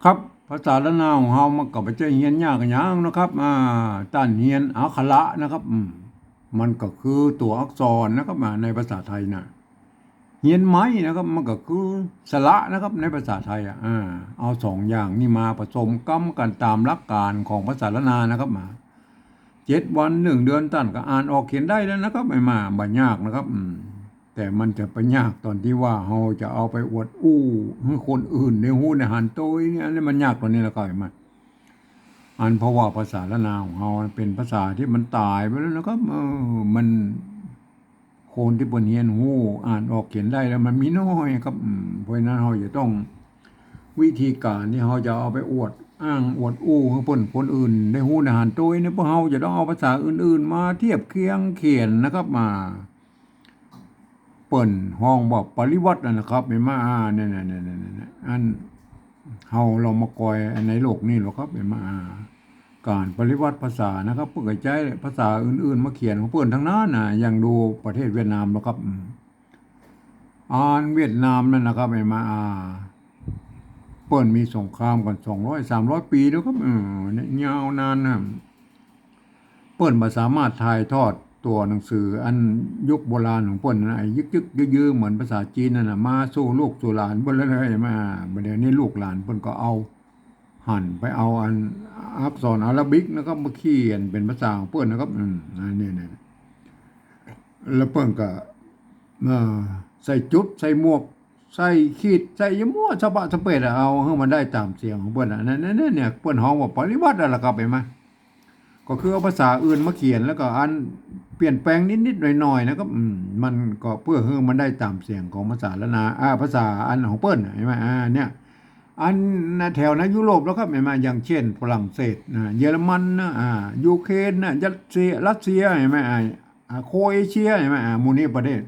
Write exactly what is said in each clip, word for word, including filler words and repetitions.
ครับ ภาษาล้านนาของเฮามันก็บ่ใจ้เฮียนยากอะหยังนะครับ อ่า ต้านเฮียนอักขระนะครับ อืม มันก็คือตั๋วอักษรนะครับ อ่า ในภาษาไทยน่ะ เฮียนไหมนะครับ มันก็คือสระนะครับ ในภาษาไทยอะ อ่า เอาสองอย่างนี้มาผสมกำกั๋นต๋ามหลักก๋านของภาษาล้านนานะครับ มา เจ็ดวันหนึ่งเดือนต้านก็อ่านออกเขียนได้แล้วนะครับ ไอ้หม่า บ่ยากนะครับ อืม แต่มันจะไปยากต๋อนตี้ว่าเฮาจะเอาไปอวดอู้หื้อคนอื่นได้ฮู้ได้หันโตยเนี่ย อันนี้มันยากต๋อนนี้แหละครับ ไอ้หม่า อันเพราะว่าภาษาล้านนาของเฮาเป๋นภาษาตี้มันต๋ายไปแล้วนะครับ เออ มัน คนตี้เปิ้นเฮียนฮู้อ่านออกเขียนได้แล้วมันมีน้อยครับ อืม เพราะฉะนั้นเฮาจะต้อง วิธีก๋านตี้เฮาจะเอาไปอวดอ้างอวดอู้หื้อเปิ้นคนอื่นได้ฮู้ได้หันโตยเนี่ย พวกเฮาจะต้องเอาภาษาอื่นๆ มาเทียบเคียงเขียนนะครับ มา เปิ้นฮ้องว่าปริวัตินั่นนะครับ ไอ้หม่า อ่า เนี่ยๆๆๆ อันเฮาลองมากอยในโลกนี้ลอครับ ไอ้หม่า อ่า ก๋านปริวัติภาษานะครับ เปิ้นก็ใจ๊ภาษาอื่นๆ มาเขียนของเปิ้นตังนั้นน่ะ อย่างดูประเทศเวียดนามลอครับ อืม อันเวียดนามนั่นนะครับ ไอ้หม่า อ่า เปิ้นมีสงครามกั๋นสองร้อยสามร้อยปี๋แล้วครับ เออ เนี่ย ยาวนานนะ เปิ้นบ่สามารถถ่ายทอดตั๋วหนังสืออันยุคโบราณของเปิ้นนะ ไอ้ยึกๆ ยื้อๆ เหมือนภาษาจีนนั่นน่ะ มาสู่ลูกสู่หลานเปิ้นแล้วนะ ไอ้หม่า อ่า บ่าเดี่ยวนี้ลูกหลานเปิ้นก็เอา หันไปเอาอันอักษรอาราบิกนะครับ มาเขียนเป๋นภาษาของเปิ้นนะครับ อืม อันนี้เนี่ย แล้วเปิ้นก็ เอ่อ ใส่จุด ใส่หมวก ใส่ขีด ใส่หยังมั่วสะบะสะเปดอะ เอาหื้อมันได้ต๋ามเสียงของเปิ้นอะ นั่น นั่น นั่นเนี่ย เปิ้นฮ้องว่าปริวัตินั่นแหละครับ หันก่อ ก็คือเอาภาษาอื่นมาเขียน แล้วก็อันเปลี่ยนแปลงนิดๆ หน่อยๆ นะครับ อืม มันก็เปื้อหื้อมันได้ต๋ามเสียงของภาษาล้านนา อ่า ภาษาอันของเปิ้น หันก่อ อ่า เนี่ย อันน่ะแถวในยุโรปลอครับ หันก่อ อย่างเช่นฝรั่งเศสนะ เยอรมันนะ อ่า ยูเครนนะ รัสเซีย รัสเซีย หันก่อ อ่า อ่า โครเอเชีย หันก่อ อ่า หมู่นี้ประเทศ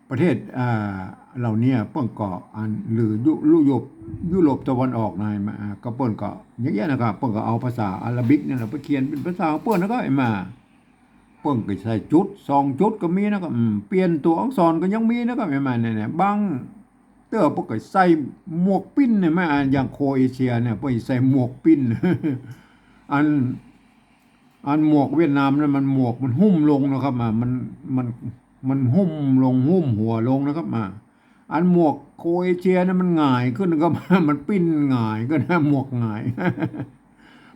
ประเทศ อ่า เหล่านี้เปิ้นก็อัน หรือยุ ยุโรป ยุโรปตะวันออกนะ หันก่อ อ่า ก็เปิ้นก็อย่างเงี้ยนะครับ เปิ้นก็เอาภาษาอาราบิกเนี่ยแหละไปเขียนเป๋นภาษาของเปิ้น แล้วก็ หันก่อ เปิ้นก็ใส่จุด สองจุดก็มีนะครับ อืม เปลี่ยนตั๋วอักษรก็ยังมีนะครับ หันก่อ เนี่ย เนี่ย บางเตื้อเปิ้นก็ใส่หมวกปิ้น หันก่อ อ่า อย่างโครเอเชียเนี่ย เปิ้นใส่หมวกปิ้น อัน อันหมวกเวียดนามนั่นมันหมวกมันหุ้มลงนะครับ อ่า มัน มัน มันหุ้มลง หุ้มหัวลงนะครับ อ่า อันหมวกโครเอเชียนั่นมันหงายขึ้นนะครับ มันปิ้นหงายขึ้นนะ หมวกหงาย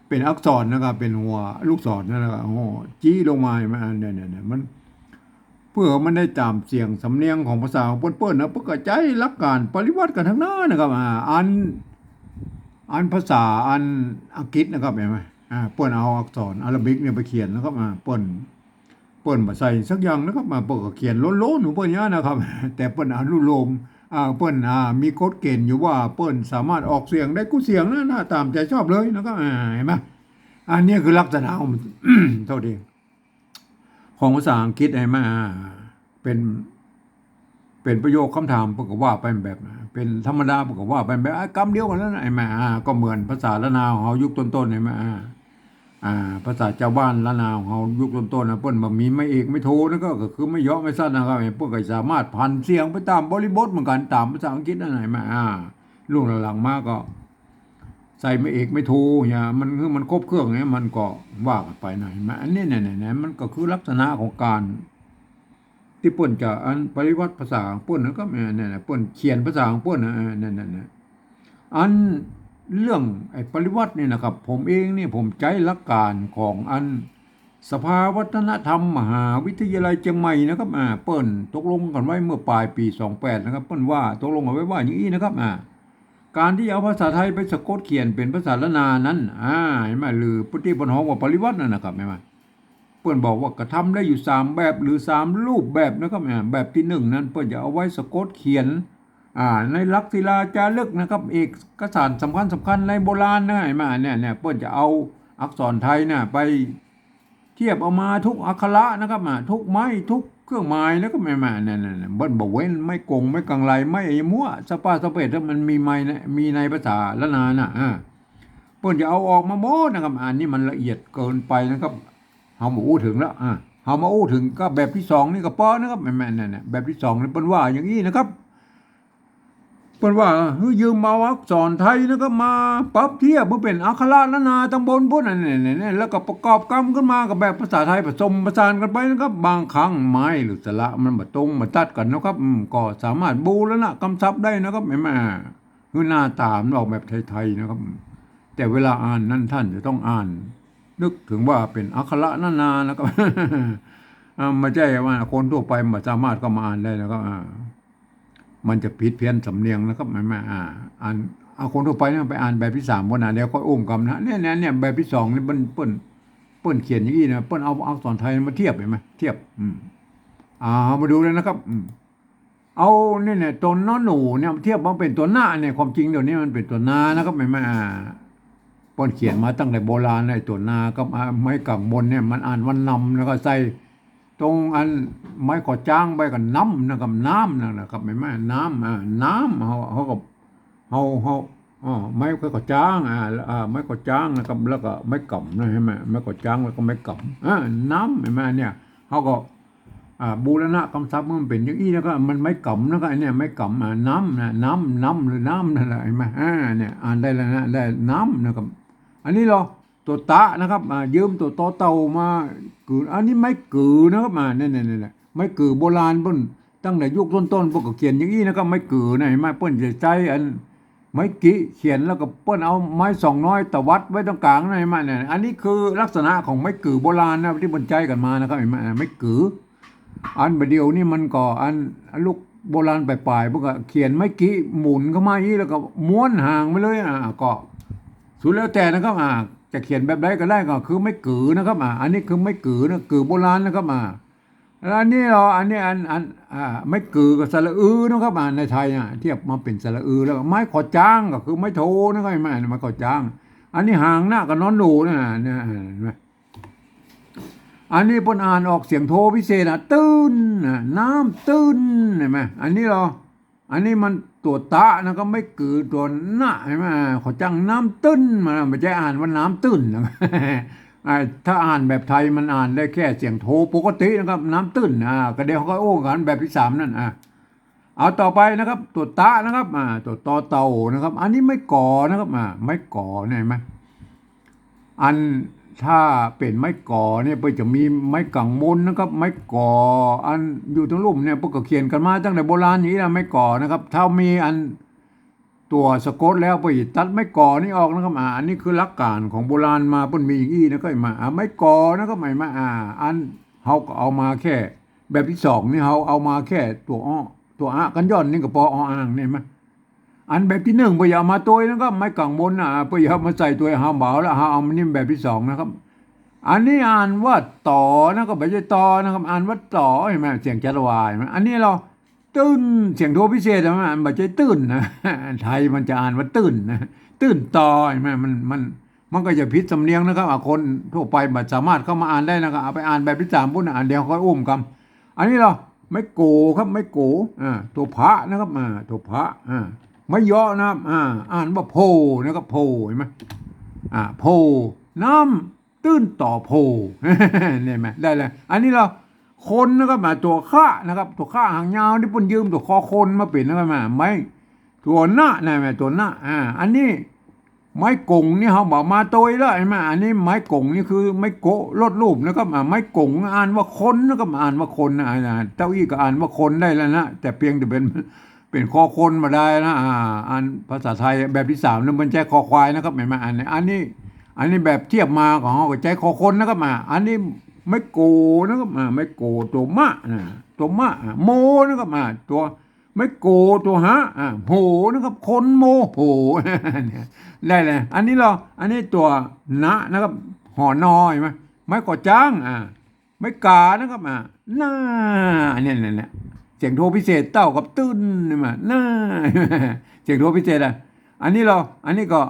เป๋นอักษรนะครับ เป๋นหัวลูกศรนั่นแหละครับ โอ้โห จี๊ลงมา หันก่อ อ่า เนี่ย เนี่ย เนี่ย มัน เปื้อมันได้ต๋ามเสียงสำเนียงของภาษาของเปิ้นๆ นะ เปิ้นก็ใจ๊หลักก๋านปริวัติกั๋นตังนั้นนะครับ อ่า อัน อันภาษาอันอังกฤษนะครับ หันก่อ อ่า เปิ้นเอาอักษรอาราบิกเนี่ยไปเขียนนะครับ อ่า เปิ้น เปิ้นบ่ใส่สักอย่างนะครับ อ่า เปิ้นก็เขียนโล้นๆ ของเปิ้นอย่างนั้นนะครับ แต่เปิ้นอนุโลม อ่า เปิ้น อ่า มีกฎเกณฑ์อยู่ว่าเปิ้นสามารถออกเสียงได้กู้เสียงนะ นะ ต๋ามใจ๋ชอบเลยนะครับ อ่า หันก่อ อันนี้คือลักษณะของ โทษที ของภาษาอังกฤษ หันก่อ อ่า เป๋น เป๋นประโยคคำถามเปิ้นก็ว่าไปแบบนั้น เป๋นธรรมดาเปิ้นก็ว่าไปแบบ อ่ะ กำเดียวกั๋นนั่นน่ะ หันก่อ อ่า ก็เหมือนภาษาล้านนาของเฮายุคต้นๆ หันก่อ อ่า อ่า ภาษาจาวบ้านล้านนาของเฮายุคต้นๆ นะ เปิ้นบ่มีไม้เอกไม้โทนะ ก็ ก็คือไม้เหยาะไม้สั้นนะครับ เปิ้นก็สามารถผันเสียงไปต๋ามบริบทเหมือนกั๋น ต๋ามภาษาอังกฤษนั่นน่ะ หันก่อ อ่า รุ่นหลังๆ มาก็ ใส่ไม้เอกไม้โทเนี่ย มัน คือมันครบเครื่องเนี่ย มันก็ว่ากั๋นไปนะ หันก่อ อันนี้เนี่ย เนี่ย เนี่ย มันก็คือลักษณะของก๋าน ตี้เปิ้นจะอันปริวัติภาษาของเปิ้นนะครับ เนี่ย เนี่ย เนี่ย เปิ้นเขียนภาษาของเปิ้นนะ เออ เนี่ย เนี่ย เนี่ย อันเรื่องไอ้ปริวัตินี่นะครับ ผมเองนี่ผมใจ๊หลักก๋านของอันสภาวัฒนธรรมมหาวิทยาลัยเจียงใหม่นะครับ อ่า เปิ้นตกลงกั๋นไว้เมื่อปลายปี๋สองแปดนะครับ เปิ้นว่าตกลงกั๋นไว้ว่าอย่างอี้นะครับ อ่า ก๋านตี้เอาภาษาไทยไปสะกดเขียนเป๋นภาษาล้านนานั้น อ่า หันก่อ หรือตี้เปิ้นฮ้องว่าปริวัตินั่นนะครับ หันก่อ เปิ้นบอกว่ากระทำได้อยู่สามแบบหรือสามรูปแบบนะครับ อ่า แบบตี้นึ่งนั้นเปิ้นจะเอาไว้สะกดเขียน อ่า ในหลักศิลาจารึกนะครับ เอกสารสำคัญๆ ในโบราณนะ หันก่อ เนี่ย เนี่ย เปิ้นจะเอาอักษรไทยน่ะไปเทียบเอามาทุกอักขระนะครับ อ่า ทุกไม้ทุกเครื่องหมายนะครับ หันก่อ เนี่ย เนี่ย เนี่ย เปิ้นบ่เว้นไม้กงไม้กังไร ไม้อะหยังมั่วสะปาสะเปด ถ้ามันมีไม้นะ มีในภาษาล้านนาน่ะ อ่า เปิ้นจะเอาออกมาหมดนะครับ อันนี้มันละเอียดเกินไปนะครับ เฮามาอู้เถิงแล้ว อ่า เฮามาอู้เถิงก็แบบตี้สองนี่ก็ปอนะครับ แม่นๆ เนี่ย แบบตี้สองนี่เปิ้นว่าอย่างอี้นะครับ ปิ้นว่า หื้อยืมเอาอักษรไทยนะครับ มาปรับเทียบหื้อเป๋นอักขระนานาตังบนปู๊น อันนี้ เนี่ย เนี่ย แล้วก็ประกอบกำขึ้นมากับแบบภาษาไทยผสมผสานกั๋นไปนะครับ บางครั้งไม้หรือสระมันบ่ตรงบ่ตัดกั๋นนะครับ อืม ก็สามารถบูรณะกำศัพท์ได้นะครับ หันก่อ หื้อหน้าต๋ามันออกแบบไทยๆ นะครับ แต่เวลาอ่านนั้นท่านจะต้องอ่านนึกเถิงว่าเป๋นอักขระนานานะครับ อ่า บ่ใจ้ว่าคนทั่วไปบ่สามารถเข้ามาอ่านได้นะครับ อ่า มันจะผิดเพี้ยนสำเนียงนะครับ หันก่อ อ่า อ่าน เอาคนทั่วไปเนี่ยไปอ่านแบบตี้สามก่อนนะ เดี๋ยวค่อยอู้กำนะ เนี่ย เนี่ย เนี่ย แบบตี้สองนี่เปิ้น เปิ้น เปิ้นเขียนอย่างอี้นะ เปิ้นเอาอักษรไทยมาเทียบ หันก่อ เทียบ อืม อ่า เอามาดูเลยนะครับ อืม เอาเนี่ย เนี่ย ตัวนอหนูเนี่ยเทียบมาเป๋นตัวนาเนี่ย ความจริงเดี๋ยวนี้มันเป๋นตัวนานะครับ หันก่อ อ่า เปิ้นเขียนมาตั้งแต่โบราณ ไอ้ตัวนากับ อ่า ไม้ก๋างบนเนี่ยมันอ่านว่านำ แล้วก็ใส่ตรงอันไม้ขอจ๊างไปก็นำนะครับ น้ำนั่นนะครับ หันก่อ น้ำ อ่า น้ำ เฮา เฮาก็ เฮา เฮา อ่า ไม้ขอจ๊าง อ่า อ่า ไม้ขอจ๊างนะครับ แล้วก็ไม้ก๋ำนะ หันก่อ ไม้ขอจ๊างแล้วก็ไม้ก๋ำ อ่า น้ำ หันก่อ เนี่ย เฮาก็ อ่า บูรณะกำศัพท์มันเป๋นอย่างอี้นะครับ มันไม้ก๋ำนะครับ อันเนี้ยไม้ก๋ำ อ่า น้ำนะ น้ำ น้ำ หรือน้ำนั่นแหละ หันก่อ อ่า เนี่ย อ่านได้แล้วนะ ได้น้ำนะครับ อันนี้ลอ ตั๋วตะนะครับ อ่า ยืมตั๋วตอเต่ามา กือ อันนี้ไม้กือนะครับ อ่า เนี่ย เนี่ย เนี่ย ไม้กือโบราณเปิ้น ตั้งแต่ยุคต้นๆ เปิ้นก็เขียนอย่างอี้นะครับ ไม้กือนะ หันก่อ เปิ้นจะใจ๊อัน ไม้กิเขียน แล้วก็เปิ้นเอาไม้ส่องน้อยตวัดไว้ตรงก๋างนะ หันก่อ เนี่ย อันนี้คือลักษณะของไม้กือโบราณนะ ตี้เปิ้นใจ๊กั๋นมานะครับ หันก่อ ไม้กือ อันบ่าเดี่ยวนี้มันก็อันลูกโบราณป๋ายๆ เปิ้นก็เขียนไม้กิหมุนเข้ามาอี้ แล้วก็ม้วนหางไปเลย อ่า ก็สุดแล้วแต่นะครับ อ่า จะเขียนแบบใดก็ได้ ก็คือไม้กือนะครับ อ่า อันนี้คือไม้กือนะ กือโบราณนะครับ อ่า แล้วอันนี้ลอ อันนี้อัน อัน อ่า ไม้กือกับสระอือนะครับ อ่า ในไทยอ่ะ เทียบมาเป๋นสระอือ แล้วก็ไม้ขอจ๊างก็คือไม้โทนะครับ หันก่อ ไม้ขอจ๊าง อันนี้หางนะกับนอหนูนะ เนี่ย หันก่อ อันนี้เปิ้นอ่านออกเสียงโทพิเศษอ่ะ ตื้นน่ะ น้ำตื้น หันก่อ อันนี้ลอ อันนี้มันตั๋วตะนะครับ ไม้กือตั๋วนะ หันก่อ ขอจ๊างน้ำตื้น มันบ่ใจ้อ่านว่าน้ำตื้นนะ อ่า ถ้าอ่านแบบไทยมันอ่านได้แค่เสียงโทปกตินะครับ น้ำตื้น อ่า ก็เดี๋ยวเฮาก็อู้กั๋นแบบตี้สามนั่น อ่า เอาต่อไปนะครับ ตั๋วตะนะครับ อ่า ตั๋วตอเต่านะครับ อันนี้ไม้ก๋อนะครับ อ่า ไม้ก๋อเนี่ย หันก่อ อันถ้าเป๋นไม้ก๋อเนี่ย เปิ้นจะมีไม้ก๋างบนนะครับ ไม้ก๋อ อันอยู่ตรงลุ่มเนี่ย เปิ้นก็เขียนกั๋นมาตั้งแต่โบราณอย่างอี้นะ ไม้ก๋อนะครับ ถ้ามีอันตั๋วสะกดแล้ว เปิ้นจะตัดไม้ก๋อนี่ออกนะครับ อ่า อันนี้คือหลักก๋านของโบราณมา เปิ้นมีอย่างอี้นะครับ หันก่อ อ่า ไม้ก๋อนะครับ หันก่อ อ่า อันเฮาก็เอามาแค่ แบบตี้สองนี่เฮาเอามาแค่ตั๋วอ้อ ตั๋วอะกั๋นย่อนนี่ก็ปอ ออ่างเนี่ย หันก่อ อันแบบตี้นึ่งเปิ้นอย่าเอามาตวยนะครับ ไม้ก๋างบนน่ะ เปิ้นอย่าเอามาใส่ตวย เฮาบ่เอาละ เฮาเอามานี่แบบตี้สองนะครับ อันนี้อ่านว่าต๋อนะครับ บ่ใจ้ตอนะครับ อ่านว่าต๋อ หันก่อ เสียงจัตวา หันก่อ อันนี้ลอ ตื้น เสียงโทพิเศษ หันก่อ มันบ่ใจ้ตื้นนะ ไทยมันจะอ่านว่าตื้นนะ ตื้นตอ หันก่อ มัน มัน มันก็จะผิดสำเนียงนะครับ อ่ะ คนทั่วไปบ่สามารถเข้ามาอ่านได้นะครับ เอาไปอ่านแบบตี้สามปู๊นนะ อ่ะ เดี๋ยวค่อยอู้กำ อันนี้ลอ ไม้โก๋ครับ ไม้โก๋ อ่า ตั๋วผะนะครับ อ่า ตั๋วผะ อ่า ไม้เยาะนะครับ อ่า อ่านว่าโพนะครับ โพ หันก่อ อ่า โพ น้ำตื้นตอโพ หันก่อ ได้แล้ว อันนี้ลอ คนนะครับ อ่า ตั๋วคะนะครับ ตั๋วคะหางยาวตี้เปิ้นยืมตั๋วคอคนมาเป๋นนะครับ อ่า ไม้ ตั๋วนะนะ หันก่อ ตั๋วนะ อ่า อันนี้ ไม้ก๋งนี่เฮาบ่เอามาตวยละ หันก่อ อันนี้ไม้ก๋งนี่คือไม้โกะลดรูปนะครับ อ่า ไม้ก๋งอ่านว่าคนนะครับ อ่านว่าคนนะ อ่า เต้าอี้ก็อ่านว่าคนได้แล้วนะ แต่เพียงแต่เป๋น เป๋นคอคนบ่ได้นะ อ่า อันภาษาไทยแบบตี้สามนี่มันใจ๊คอควายนะครับ หันก่อ อันนี้ อันนี้ อันนี้แบบเทียบมาของเฮาก็ใจ๊คอคนนะครับ อ่า อันนี้ไม้โก๋นะครับ อ่า ไม้โก๋ ตั๋วมะนะ ตั๋วมะ อ่า โมนะครับ อ่า ตั๋ว ไม้โก๋ตั๋วหะ อ่า โหนะครับ คนโมโห เนี่ย ได้แล้ว อันนี้ลอ อันนี้ตั๋วนะนะครับ หอนอ หันก่อ ไม้ก๋อจ๊าง อ่า ไม้ก๋านะครับ อ่า หน้า เนี่ย เนี่ย เนี่ย เสียงโทพิเศษเต้ากับตื้นนี่มา หน้า เสียงโทพิเศษอ่ะ อันนี้ลอ อันนี้ก็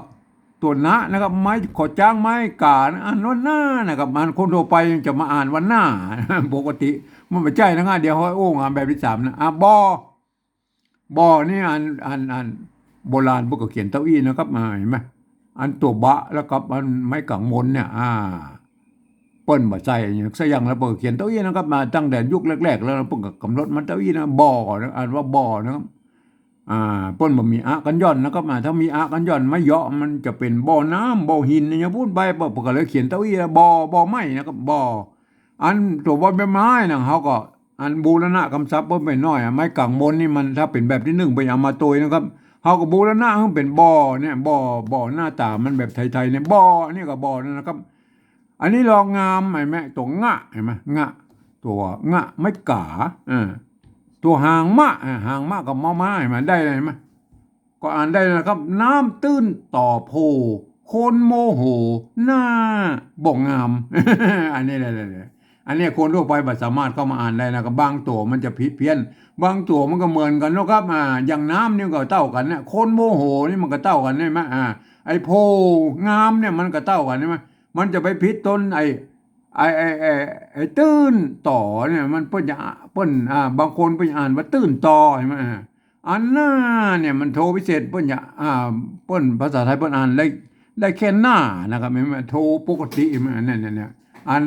ตั๋วนะนะครับ ไม้ก๋อจ๊าง ไม้ก๋านะ อ่านว่าหน้านะครับ อ่านคนทั่วไปจะมาอ่านว่าหน้า ปกติ มันบ่ใจ้นะครับ เดี๋ยวค่อยอู้ อ่า แบบตี้สามนะ อ่า บอ บอนี่อัน อัน อันโบราณเปิ้นก็เขียนเต้าอี้นะครับ อ่า หันก่อ อันตั๋วบะแล้วกับอันไม้ก๋างบนเนี่ย อ่า เปิ้นบ่ใส่อะหยังสักอย่างแล้วเปิ้นก็เขียนเต้าอี้นะครับ มาตั้งแต่ยุคแรกๆ แล้วเปิ้นก็กำหนดมาเต้าอี้นะ บอนะ อ่านว่าบอนะครับ อ่า เปิ้นบ่มีอะกั๋นหย่อนนะครับ อ่า ถ้ามีอะกั๋นหย่อนไม้เหยาะมันจะเป๋นบ่อน้ำ บ่อหินอย่างเงี้ย ปู๊นไป เปิ้นก็เลยเขียนเต้าอี้ บ่อ บ่อไม้นะครับ บ่อ อันตั๋วบ่อใบไม้นะ เฮาก็ อันบูรณะกำศัพท์เปิ้นไปหน้อยอะ ไม้ก๋างมนนี่มัน ถ้าเป๋นแบบตี้นึ่งไปเอามาตวยนะครับ เฮาก็บูรณะหื้อเป๋นบ่อเนี่ย บ่อ บ่อ หน้าต๋ามันแบบไทยๆเนี่ย บ่อ อันนี้ก็บ่อนะครับ อันนี้ลองงาม หันก่อ ตั๋วงะ หันก่อ งะ ตั๋วงะ ไม้ก๋า เออ ตั๋วหางมะ อ่า หางมะกับมอม้า หันก่อ ได้เลย หันก่อ ก็อ่านได้นะครับ น้ำตื้นต่อโพ คนโมโห หน้าบ่งาม อันนี้แหละ อันนี้คนทั่วไปบ่สามารถเข้ามาอ่านได้นะครับ บางตั๋วมันจะผิดเพี้ยน บางตั๋วมันก็เหมือนกั๋นนะครับ อ่า อย่างน้ำนี่ก็เต้ากั๋นเนี่ย คนโมโหนี่มันก็เต้ากั๋นใช่ไหม อ่า ไอ้โพงามเนี่ยมันก็เต้ากั๋นใช่ไหม มันจะไปผิดต๋นไอ้ ไอ้ ไอ้ ไอ้ ไอ้ตื้นต่อเนี่ย มันเปิ้นจะ เปิ้น อ่า บางคนเปิ้นอ่านว่าตื้นต่อ หันก่อ อ่า อันหน้าเนี่ยมันโทพิเศษ เปิ้นจะ อ่า เปิ้นภาษาไทยเปิ้นอ่านได้ ได้แค่หน้านะครับ หันก่อ โทปกติ หันก่อ อันนั้นเนี่ย อัน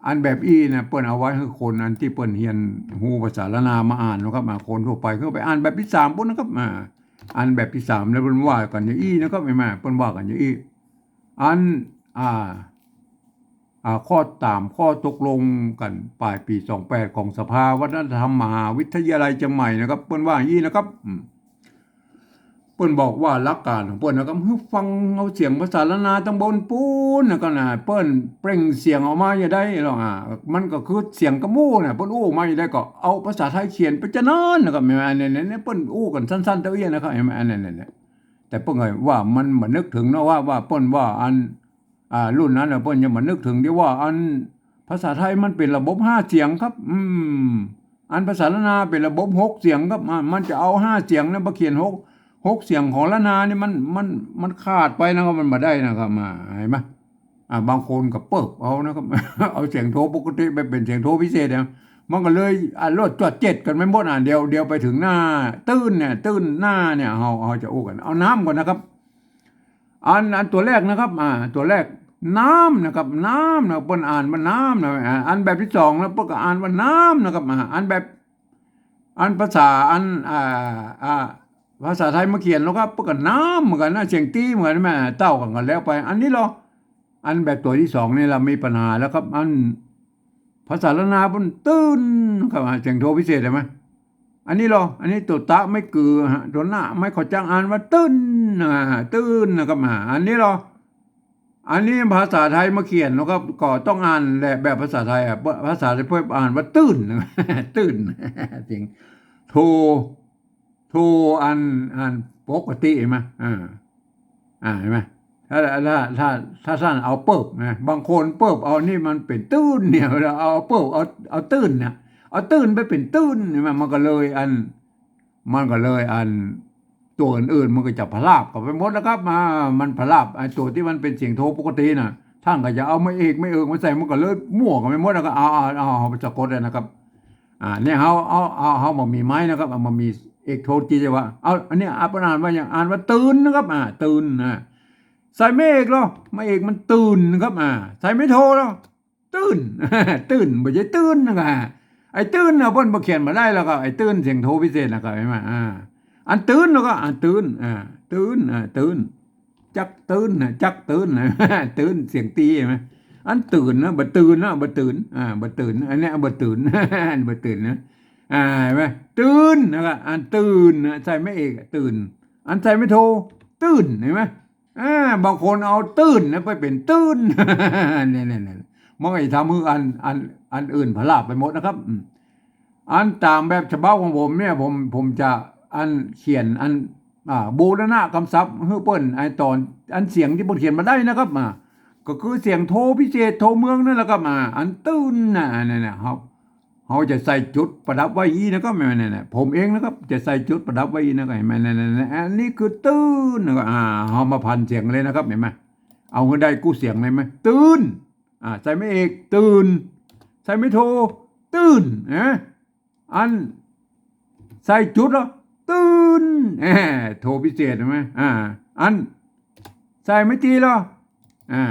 อันแบบอี้นะ เปิ้นเอาไว้หื้อคนอันตี้เปิ้นเฮียนฮู้ภาษาล้านนามาอ่านนะครับ อ่า คนทั่วไปก็ไปอ่านแบบตี้สามปู๊นนะครับ อ่า อันแบบตี้สามแล้วเปิ้นว่ากั๋นอย่างอี้นะครับ หันก่อ เปิ้นว่ากั๋นอย่างอี้ อัน อ่า อ่า ข้อต๋ามข้อตกลงกั๋นป๋ายปี๋สองแปดของสภาวัฒนธรรมมหาวิทยาลัยเจียงใหม่นะครับ เปิ้นว่าอย่างอี้นะครับ อืม เปิ้นบอกว่าหลักก๋านของเปิ้นนะครับ หื้อฟังเอาเสียงภาษาล้านนาตังบนปู๊นนะครับนะ เปิ้นเปล่งเสียงออกมาอย่างใดหรอก อ่า มันก็คือเสียงกะหมู่นะ เปิ้นอู้ออกมาอย่างใดก็เอาภาษาไทยเขียนไปจะนั้นนะครับ หันก่อ อันนี้เนี่ย เปิ้นอู้กั๋นสั้นๆ เต้าอี้นะครับ หันก่อ อันนี้เนี่ย แต่เปิ้นก็ว่ามันบ่นึกเถิงเนาะ ว่า ว่าเปิ้นว่าอัน อ่า รุ่นนั้นน่ะ เปิ้นยังบ่นึกเถิงตี้ว่าอันภาษาไทยมันเป๋นระบบห้าเสียงครับ อืม อันภาษาล้านนาเป๋นระบบหกเสียงครับ อ่า มันจะเอาห้าเสียงนั้นไปเขียนหก หกเสียงของล้านนานี่มัน มัน มันขาดไปนะครับ มันบ่ได้นะครับ อ่า หันก่อ อ่า บางคนก็เปิ๊บเอานะครับ เอาเสียงโทปกติไปเป๋นเสียงโทพิเศษนะ มันก็เลย อ่า รวดจวดเจ็ดกั๋นไปหมด อ่า เดี๋ยว เดี๋ยวไปเถิงหน้าตื้นเนี่ย ตื้นหน้าเนี่ย เฮา เฮาจะอู้กั๋น เอาน้ำก่อนนะครับ อัน อันตั๋วแรกนะครับ อ่า ตั๋วแรก น้ำนะครับ น้ำนะ เปิ้นอ่านว่าน้ำนะ อ่า อันแบบตี้สองนะ เปิ้นก็อ่านว่าน้ำนะครับ อ่า อันแบบ อันภาษาอัน อ่า อ่า ภาษาไทยมาเขียนแล้วก็เปิ้นก็น้ำเหมือนกั๋นนะ เสียงตี้เหมือนกั๋น แม่เต้ากั๋นก็แล้วไป อันนี้ลอ อันแบบตั๋วตี้สองนี่ละมีปัญหาแล้วครับ อันภาษาล้านนาเปิ้นตื้นครับ อ่า เสียงโทพิเศษหันก่อ อันนี้ลอ อันนี้ตั๋วตะไม้กือฮะ ตั๋วหน้าไม้ขอจักอ่านว่าตื้น อ่า ตื้นนะครับ อ่า อันนี้ลอ อันนี้ภาษาไทยมาเขียนนะครับ ก็ต้องอ่านแหละแบบภาษาไทยอ่ะ ภาษาไทยเปิ้นอ่านว่าตื้น ตื้น เสียงโท โทอัน อันปกติหันก่อ อ่า อ่า หันก่อ ถ้า ถ้า ถ้า ถ้าต้านเอาเปิ๊บนะ บางคนเปิ๊บเอานี่มันเป๋นตื้นเนี่ย เอาเปิ๊บ เอา เอาตื้นเนี่ย เอาตื้นไปเป๋นตื้นหันก่อ มันก็เลยอัน มันก็เลยอัน ตั๋วอื่นๆ มันก็จะผลาญกั๋นไปหมดนะครับ อ่า มันผลาญ ไอ้ตั๋วตี้มันเป๋นเสียงโทปกติน่ะ ต้านก็จะเอาไม้เอก ไม้เอิกมาใส่ มันก็เลยมั่วกั๋นไปหมด แล้วก็เอา เอา เอา เอาไปสะกดเลยนะครับ อ่า เนี่ย เฮา เอา เอา เฮาบ่มีไม้นะครับ เอาบ่มีเอกโทกิจวัตร เอา อันนี้อ่าน อ่านว่าหยัง อ่านว่าตื่นนะครับ อ่า ตื่น อ่า ใส่ไม้เอกลอ ไม้เอกมันตื่นนะครับ อ่า ใส่ไม้โทลอ ตื้น ตื้น บ่ใจ้ตื้นนะ ไอ้ตื้นน่ะ เปิ้นบ่เขียนบ่ได้แล้วก็ ไอ้ตื้นเสียงโทพิเศษนะ ก็หันก่อ อ่า อันตื่นแล้วก็ อ่า ตื่น อ่า ตื่น อ่า ตื่น จักตื่นนะ จักตื่นนะ ตื่นเสียงตี้หันก่อ อันตื่นนะ บ่ตื่นนะ บ่ตื่น อ่า บ่ตื่น อันเนี้ยบ่ตื่น บ่ตื่นนะ อ่า หันก่อ ตื่น แล้วก็ อันตื่นนะ ใส่ไม้เอกอะ ตื่น อันใส่ไม้โท ตื้น หันก่อ อ่า บางคนเอาตื้นนะไปเป๋นตื้น เนี่ย เนี่ย เนี่ย มันก็จะทำหื้ออัน อัน อันอื่นผลาญไปหมดนะครับ อืม อันต๋ามแบบฉบับของผมเนี่ย ผม ผมจะอันเขียนอัน อ่า บูรณะกำศัพท์หื้อเปิ้น ไอ้ต๋อน อันเสียงตี้เปิ้นเขียนบ่ได้นะครับ อ่า ก็คือเสียงโทพิเศษ โทเมืองนั่นแหละครับ อ่า อันตื้นน่ะ อันนั้นน่ะครับ เฮาจะใส่จุดประดับไว้อี้นะครับ แม่นๆๆ ผมเองนะครับ จะใส่จุดประดับไว้อี้นะครับ หันก่อ แม่นๆๆ อันนี้คือตื้นนะครับ อ่า เฮามาผันเสียงเลยนะครับ หันก่อ เอาหื้อได้กู้เสียงเลยไหม ตื่น อ่า ใส่ไม้เอก ตื่น ใส่ไม้โท ตื่น นะ อัน ใส่จุดลอ ตื่น แหม โทพิเศษหันก่อ อ่า อัน ใส่ไม้ตี้ลอ อ่า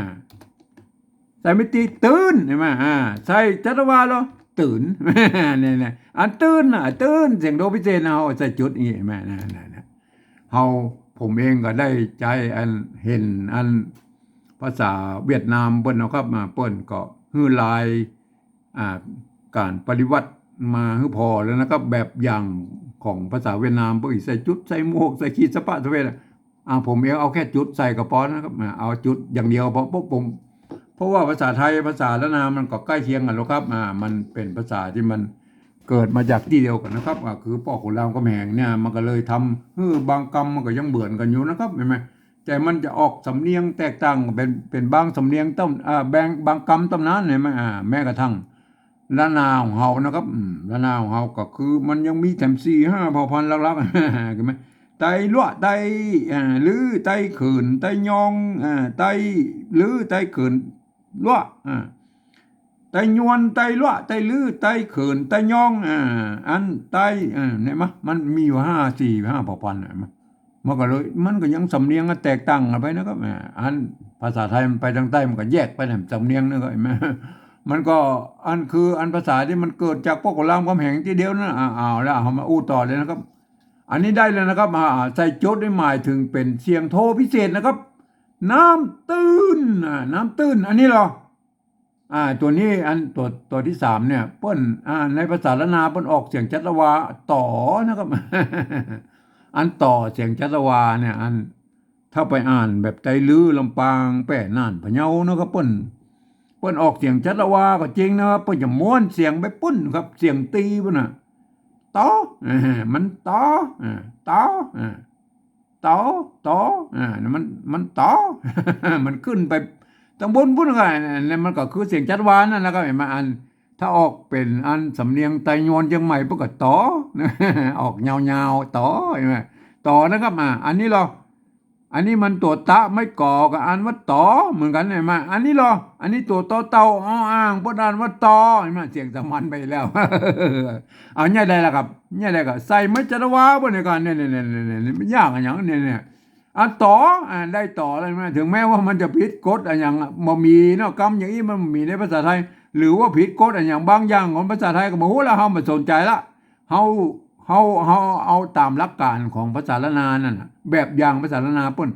ใส่ไม้ตี้ ตื่น หันก่อ อ่า ใส่จัตวาลอ ตื่น เนี่ย เนี่ย อันตื่นน่ะ ตื่น เสียงโทพิเศษนะ เฮาใส่จุดอี้ แม่น นั่น นั่น นั่น เฮา ผมเองก็ได้ใจ๊อัน หันอันภาษาเวียดนามเปิ้นเนาะครับ มาเปิ้นก็หื้อลาย อ่า ก๋านปริวรรตมาหื้อผ่อแล้วนะครับ แบบอย่างของภาษาเวียดนาม เปิ้นใส่จุด ใส่หมวก ใส่ขีดสะปะสะเปะอะ อ่า ผมเองเอาแค่จุดใส่ก็ปอนะครับ อ่า เอาจุดอย่างเดียว เพราะ เพราะผม เพราะว่าภาษาไทย ภาษาล้านนามันก็ใก้เคียงกั๋นแล้วครับ อ่า มันเป๋นภาษาตี้มันเกิดมาจากตี้เดียวกั๋นนะครับ อ่า คือป้อขุนรามคำแหงเนี่ย มันก็เลยทำหื้อบางกำมันก็ยังเหมือนกั๋นอยู่นะครับ หันก่อ แต่มันจะออกสำเนียงแตกต่างกั๋น เป๋น เป๋นบางสำเนียงเต้า อ่า บาง บางกำเต้านั้น หันก่อ อ่า แม้กระทั่งล้านนาของเฮานะครับ อืม ล้านนาของเฮาก็คือมันยังมีแถมสี่ห้าเผ่าพันธุ์หลักๆ หันก่อ ไตลัวะ ไต อ่า ลื้อ ไตเขิน ไตยอง อ่า ไตลื้อ ไตเขิน ลัวะ อ่า ไตยวน ไตลัวะ ไตลื้อ ไตเขิน ไตยอง อ่า อัน ไต อ่า หันก่อ มันมีอยู่ห้า สี่ห้าเผ่าพันธุ์ หันก่อ มันก็เลย มันก็ยังสำเนียงกั๋นแตกต่างกั๋นไปนะครับ อ่า อันภาษาไทยมันไปตางใต้ มันก็แยกไปแถมสำเนียงนึงก็ หันก่อ มันก็ อันคือ อันภาษาตี้มันเกิดจากป้อขุนรามคำแหงตี้เดียวนั่น อ่า เอาละ เฮามาอู้ต่อเลยนะครับ อันนี้ได้แล้วนะครับ อ่า ใส่จุดนี่หมายถึงเป๋นเสียงโทพิเศษนะครับ น้ำตื้น อ่า น้ำตื้น อันนี้เหรอ อ่า ตั๋วนี้อันตั๋ว ตั๋วตี้สามเนี่ย เปิ้น อ่า ในภาษาล้านนาเปิ้นออกเสียงจัตวา ต๋อ นะครับ อันต๋อ เสียงจัตวาเนี่ย อัน ถ้าไปอ่านแบบไตลื้อ ลำปาง แป้ น่าน พะเยานะครับ เปิ้น เปิ้นออกเสียงจัตวาก็จริงนะครับ เปิ้นจะม้วนเสียงไปปุ้นครับ เสียงตีปุ้นน่ะ ต๋อ เออ มันต๋อ เออ ต๋อ เออ ต๋อ ต๋อ อ่า มัน มันต๋อ มันขึ้นไปตางบนปุ้นก็ อันนั้นมันก็คือเสียงจัตวานั่นแหละครับ หันก่อ อัน ถ้าออกเป๋นอันสำเนียงไตยวนเจียงใหม่ปุ้นก็ต๋อ ออกยาวๆ ต๋อ หันก่อ ต๋อนะครับ อ่า อันนี้เหรอ อันนี้มันตั๋วตะไม้ก่อ ก็อ่านว่าต๋อเหมือนกั๋น หันก่อ อันนี้เหรอ อันนี้ตั๋วตอเต่า อออ่าง เปิ้นอ่านว่าต๋อ หันก่อ เสียงสามัญไปแล้ว เอาเนี่ยได้แล้วครับ เนี่ยได้ก็ใส่ไม้จัตวาปุ้นเนี่ยก่อน เนี่ย เนี่ย เนี่ย เนี่ย เนี่ย มันยากอะหยังเนี่ย เนี่ย อ่ะ ต๋อ อ่ะ ได้ต๋อแล้วนะ ถึงแม้ว่ามันจะผิดกฎอะหยังอะ บ่มีเนาะ กำอย่างอี้มันบ่มีในภาษาไทย หรือว่าผิดกฎอะหยังบางอย่างของภาษาไทยก็บ่ฮู้ละ เฮาบ่สนใจ๋ละ เฮา เฮา เฮาเอาต๋ามหลักการของภาษาล้านนานั่นน่ะ แบบอย่างภาษาล้านนาเปิ้น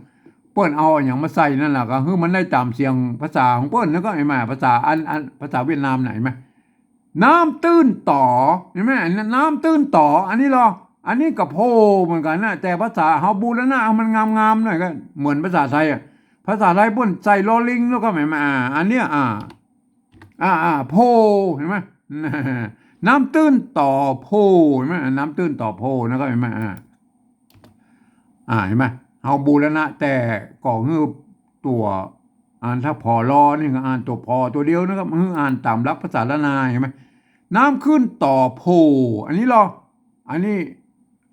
เปิ้นเอาอะหยังมาใส่นั่นล่ะ ก็หื้อมันได้ต๋ามเสียงภาษาของเปิ้น แล้วก็หันก่อ ภาษาอัน อัน ภาษาเวียดนามน่ะ หันก่อ น้ำตื้นต๋อ หันก่อ น้ำตื้นต๋อ อันนี้เหรอ อันนี้ก็โพเหมือนกั๋นนะ แต่ภาษาเฮาบูรณะให้มันงามๆ หน่อยก็เหมือนภาษาไทยอะ ภาษาไทยเปิ้นใส่ลอลิงแล้วก็หันก่อ อ่า อันเนี้ย อ่า อ่า อ่า โพ หันก่อ น้ำตื้นต๋อโพ หันก่อ น้ำตื้นต๋อโพนะครับ หันก่อ อ่า อ่า หันก่อ เฮาบูรณะแต่ก็หื้อตั๋ว อ่านถ้า ผอ ลอ นี่ก็อ่านตั๋ว ผอ ตั๋วเดียวนะครับ หื้ออ่านต๋ามหลักภาษาล้านนา หันก่อ น้ำขึ้นต๋อโพ อันนี้เหรอ อันนี้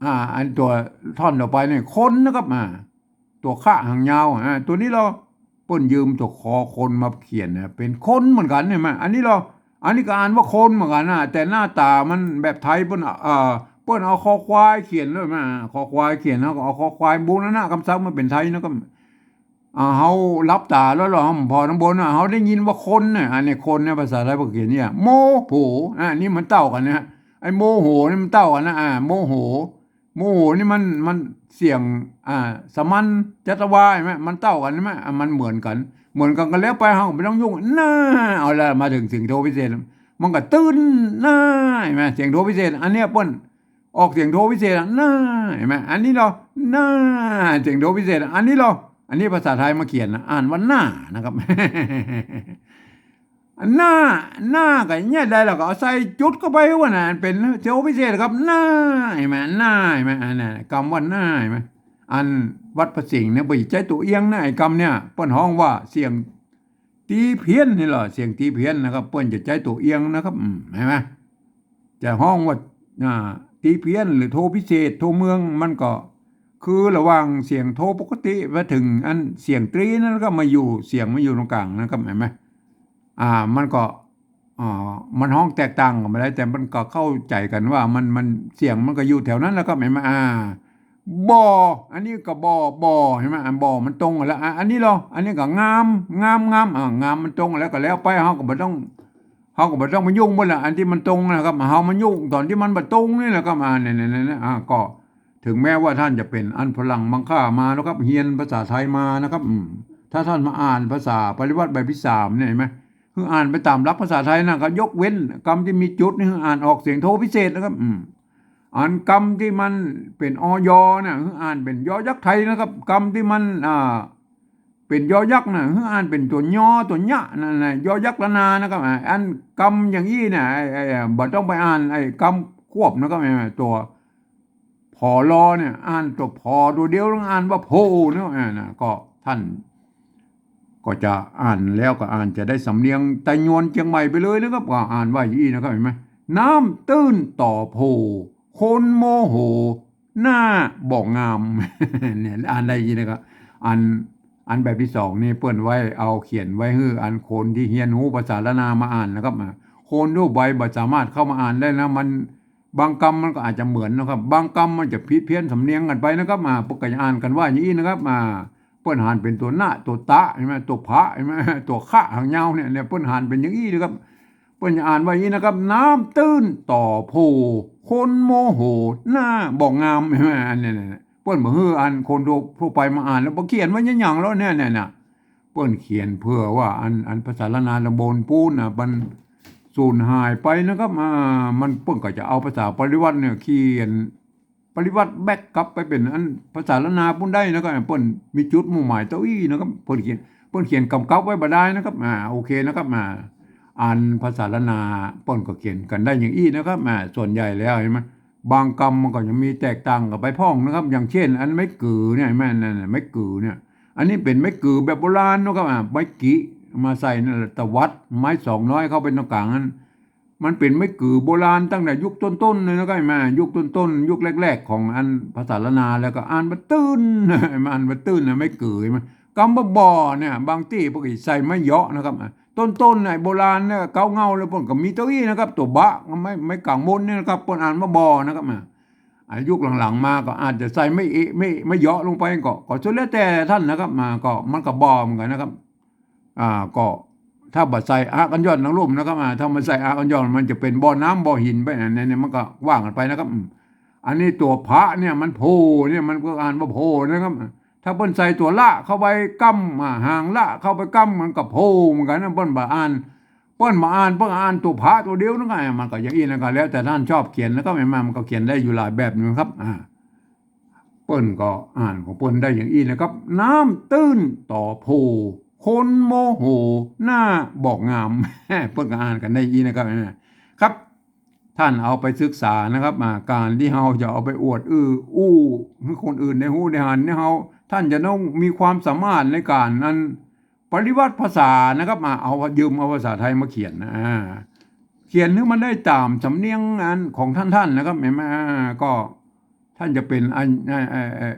อ่า อันตั๋วท่อนต่อไปนี่ คนนะครับ อ่า ตั๋วคะหางยาว อ่า ตั๋วนี้เหรอ เปิ้นยืมตั๋วคอคนมาเขียนนะ เป๋นคนเหมือนกั๋น หันก่อ อันนี้เหรอ อันนี้ก็อ่านว่าคนเหมือนกั๋นนะ แต่หน้าต๋ามันแบบไทย เปิ้น เอ่อ เปิ้นเอาคอควายเขียนด้วยนะ คอควายเขียน แล้วก็เอาคอควายบูรณะกำศัพท์มาเป๋นไทยนะ ก็ อ่า เฮาหลับต๋าแล้วเหรอ เฮาผ่อตางบนน่ะ เฮาได้ยินว่าคนเนี่ย อันนี้คนเนี่ย ภาษาไทยเปิ้นเขียนเนี่ย โมโห อ่า นี่มันเต้ากั๋นนะ ไอ้โมโหนี่มันเต้ากั๋นนะ อ่า โมโห โมโหนี่มัน มันเสียง อ่า สามัญ จัตวา หันก่อ มันเต้ากั๋น หันก่อ อ่ะ มันเหมือนกั๋น เหมือนกั๋นก็แล้วไป เฮาก็บ่ต้องยุ่ง น่า เอาละ มาเถิงเสียงโทพิเศษ มันก็ตื้น น่า หันก่อ เสียงโทพิเศษ อันเนี้ยเปิ้นออกเสียงโทพิเศษอะ น่า หันก่อ อันนี้เหรอ น่า เสียงโทพิเศษอะ อันนี้เหรอ อันนี้ภาษาไทยมาเขียนนะ อ่านว่าหน้านะครับ หน้า หน้าก็เนี่ยได้แล้วก็เอาใส่จุดเข้าไปว่าน่ะ เป๋นโทพิเศษครับ หน้า หันก่อ หน้า หันก่อ อันนั้นกำว่าหน้า หันก่อ อันวัดพระสิงห์เนี่ย เปิ้นใจ๊ตั๋วเอียงนะ ไอ้กำเนี่ย เปิ้นฮ้องว่าเสียงตีเพี้ยนนี่เหรอ เสียงตีเพี้ยนนะครับ เปิ้นจะใจ๊ตั๋วเอียงนะครับ อืม หันก่อ จะฮ้องว่า อ่า ตีเพี้ยนหรือโทพิเศษ โทเมือง มันก็คือระหว่างเสียงโทปกติมาเถิงอันเสียงตรีนั่นก็มาอยู่ เสียงมาอยู่ตรงกลางนะครับ หันก่อ อ่า มันก็ อ่า มันฮ้องแตกต่างกั๋นไปได้ แต่มันก็เข้าใจ๋กั๋นว่ามัน มัน เสียงมันก็อยู่แถวนั้นแหละครับ หันก่อ อ่า บ่อ อันนี้ก็บ่อ บ่อ หันก่อ อันบ่อมันตรงกั๋นแล้ว อ่ะ อันนี้เหรอ อันนี้ก็งาม งาม งาม อ่า งามมันตรงกั๋นแล้ว ก็แล้วไป เฮาก็บ่ต้อง เขาก็บ่ต้องมายุ่งหมดแหละ อันตี้มันตรงนะครับ เฮามายุ่งต๋อนตี้มันบ่ตรงนี่แหละครับ อ่า เนี่ย เนี่ย เนี่ย อ่า ก็ เถิงแม้ว่าต้านจะเป๋นอันฝรั่งมังค่ามานะครับ เฮียนภาษาไทยมานะครับ อืม ถ้าต้านมาอ่านภาษาปริวรรตแบบตี้สามเนี่ย หันก่อ หื้ออ่านไปต๋ามหลักภาษาไทยนะ ก็ยกเว้นกำตี้มีจุดนี่ หื้ออ่านออกเสียงโทพิเศษนะครับ อืม อันกำตี้มันเป๋น อย น่ะ หื้ออ่านเป๋นยอยักษ์ไทยนะครับ กำตี้มัน อ่า เป๋นยอยักษ์น่ะ หื้ออ่านเป๋นตั๋วยอ ตั๋วยะ นั่นน่ะ ยอยักษ์ระนานะครับ อ่า อันกำอย่างอี้น่ะ ไอ้ ไอ้ ไอ้ บ่ต้องไปอ่านไอ้กำควบนะครับ ไอ้ตั๋ว ผอ ลอ เนี่ย อ่านตั๋ว ผอ ตั๋วเดียว อ่านว่าโพเนาะ อ่า นะ ก็ต้าน ก็จะอ่านแล้วก็อ่านจะได้สำเนียงไตยวนเจียงใหม่ไปเลยนะครับ ก็อ่านว่าอย่างอี้นะครับ หันก่อ น้ำตื้นต่อโพ คนโมโห หน้าบ่งาม เนี่ย อ่านได้อย่างอี้นะครับ อัน อันแบบตี้สองนี่เปิ้นไว้เอาเขียนไว้หื้ออันคนตี้เฮียนฮู้ภาษาล้านนามาอ่านนะครับ อ่า คนทั่วไปบ่สามารถเข้ามาอ่านได้นะ มัน บางกำมันก็อาจจะเหมือนนะครับ บางกำมันจะผิดเพี้ยนสำเนียงกั๋นไปนะครับ อ่า เปิ้นก็จะอ่านกั๋นว่าอย่างอี้นะครับ อ่า เปิ้นหันเป๋นตั๋วนะ ตั๋วตะ หันก่อ ตั๋วผะ หันก่อ ตั๋วคะ หางยาวเนี่ย เนี่ย เปิ้นหันเป๋นอย่างอี้นะครับ เปิ้นจะอ่านว่าอย่างอี้นะครับ น้ำตื้นต่อโพ คนโมโห หน้าบ่งาม หันก่อ อันเนี่ย เนี่ย เปิ้นบ่หื้ออันคนทั่ว ทั่วไปมาอ่านแล้ว บ่เขียนไว้หยังๆ แล้วเนี่ย เนี่ย เนี่ย เปิ้นเขียนเปื้อว่าอัน อันภาษาล้านนาต๋ำบลปู๊นน่ะ มันสูญหายไปนะครับ อ่า มัน เปิ้นก็จะเอาภาษาปริวรรตเนี่ยเขียน ปริวรรตแบ็กกลับไปเป๋นอันภาษาล้านนาปู๊นได้นะครับ เปิ้นมีจุดมุ่งหมายเต้าอี้นะครับ เปิ้นเขียน เปิ้นเขียนกำกับไว้บ่ดายนะครับ อ่า โอเคนะครับ อ่า อันภาษาล้านนาเปิ้นก็เขียนกั๋นได้อย่างอี้นะครับ อ่า ส่วนใหญ่แล้วหันก่อ บางกำมันก็ยังมีแตกต่างกั๋นไปพ่องนะครับ อย่างเจ้น อันไม้กือเนี่ย หันก่อ นั่นน่ะ ไม้กือเนี่ย อันนี้เป๋นไม้กือแบบโบราณเนาะครับ อ่า ไม้กิมาใส่นั่นแหละ ตวัด ไม้สองน้อยเข้าไปต๋งก๋างนั้น มันเป๋นไม้กือโบราณตั้งแต่ยุคต้นๆ เลยนะครับ หันก่อ ยุคต้นๆ ยุคแรกๆ ของอันภาษาล้านนา แล้วก็อ่านบ่าตื้น อ่านบ่าตื้นนะ ไม้กือ หันก่อ กำว่าบ่อเนี่ย บางตี้เปิ้นก็ใส่ไม้เยาะนะครับ อ่า ต้นๆ ไอ้โบราณเนี่ย เก๊าเง่าแล้วเปิ้นก็มีเต้าอี้นะครับ ตั๋วบะ ไม้ ไม้ก๋างมนเนี่ยนะครับ เปิ้นอ่านว่าบ่อนะครับ อ่า อ่า ยุคหลังๆ มาก็อาจจะใส่ไม้เอะ ไม้ ไม้เยาะลงไปก็ ก็สุดแล้วแต่ต้านนะครับ มาก็ มันก็บ่อเหมือนกั๋นนะครับ อ่า ก็ถ้าบ่ใส่อะกั๋นย่อนตังลุ่มนะครับ อ่า ถ้ามันใส่อะกั๋นย่อน มันจะเป๋นบ่อน้ำบ่อหินไป อันนี้เนี่ยมันก็ว่ากั๋นไปนะครับ อืม อันนี้ตั๋วผะเนี่ย มันโพเนี่ย มันก็อ่านว่าโพนะครับ ถ้าเปิ้นใส่ตั๋วละเข้าไปกำ อ่า หางละเข้าไปกำ มันก็โพเหมือนกั๋นนะ เปิ้นบ่อ่าน เปิ้นบ่อ่าน เปิ้นอ่านตั๋วผะตั๋วเดียวนั่นก็ มันก็อย่างอี้นะครับ แล้วแต่ต้านชอบเขียนนะครับ หันก่อ มันก็เขียนได้อยู่หลายแบบนะครับ อ่า เปิ้นก็อ่านของเปิ้นได้อย่างอี้นะครับ น้ำตื้นต่อโพ คนโมโห หน้าบ่งาม เปิ้นก็อ่านกั๋นได้อย่างอี้นะครับ อ่า ครับ ต้านเอาไปศึกษานะครับ อ่า ก๋านตี้เฮาจะเอาไปอวดอื้ออู้หื้อคนอื่นได้ฮู้ได้หันเนี่ย เฮา ต้านจะต้องมีความสามารถในก๋านอันปริวรรตภาษานะครับ อ่า เอา ยืมเอาภาษาไทยมาเขียนนะ อ่า เขียนหื้อมันได้ต๋ามสำเนียงอันของต้านๆ นะครับ หันก่อ อ่า ก็ต้านจะเป๋นอัน เอ่อ เอ่อ เอ่อ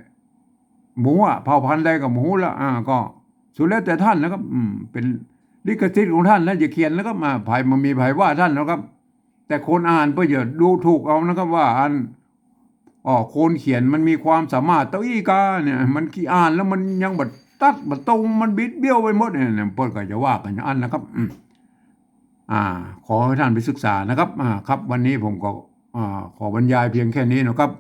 บ่ฮู้อะ เผ่าพันธุ์ใดก็บ่ฮู้ละ อ่า ก็สุดแล้วแต่ต้านนะครับ อืม เป๋นลิขสิทธิ์ของต้าน ต้านจะเขียนนะครับ อ่า ใผบ่มีใผว่าต้านนะครับ แต่คนอ่านเปิ้นอย่าดูถูกเอานะครับ ว่าอัน อ๋อ คนเขียนมันมีความสามารถเต้าอี้กาเนี่ย มันขี้อ่านแล้วมันยังบ่ตัดบ่ตรง มันบิดเบี้ยวไปหมดเนี่ย เปิ้นก็จะว่ากั๋นอย่างอั้นนะครับ อืม อ่า ขอหื้อต้านไปศึกษานะครับ อ่า ครับ วันนี้ผมก็ อ่า ขอบรรยายเพียงแค่นี้นะครับ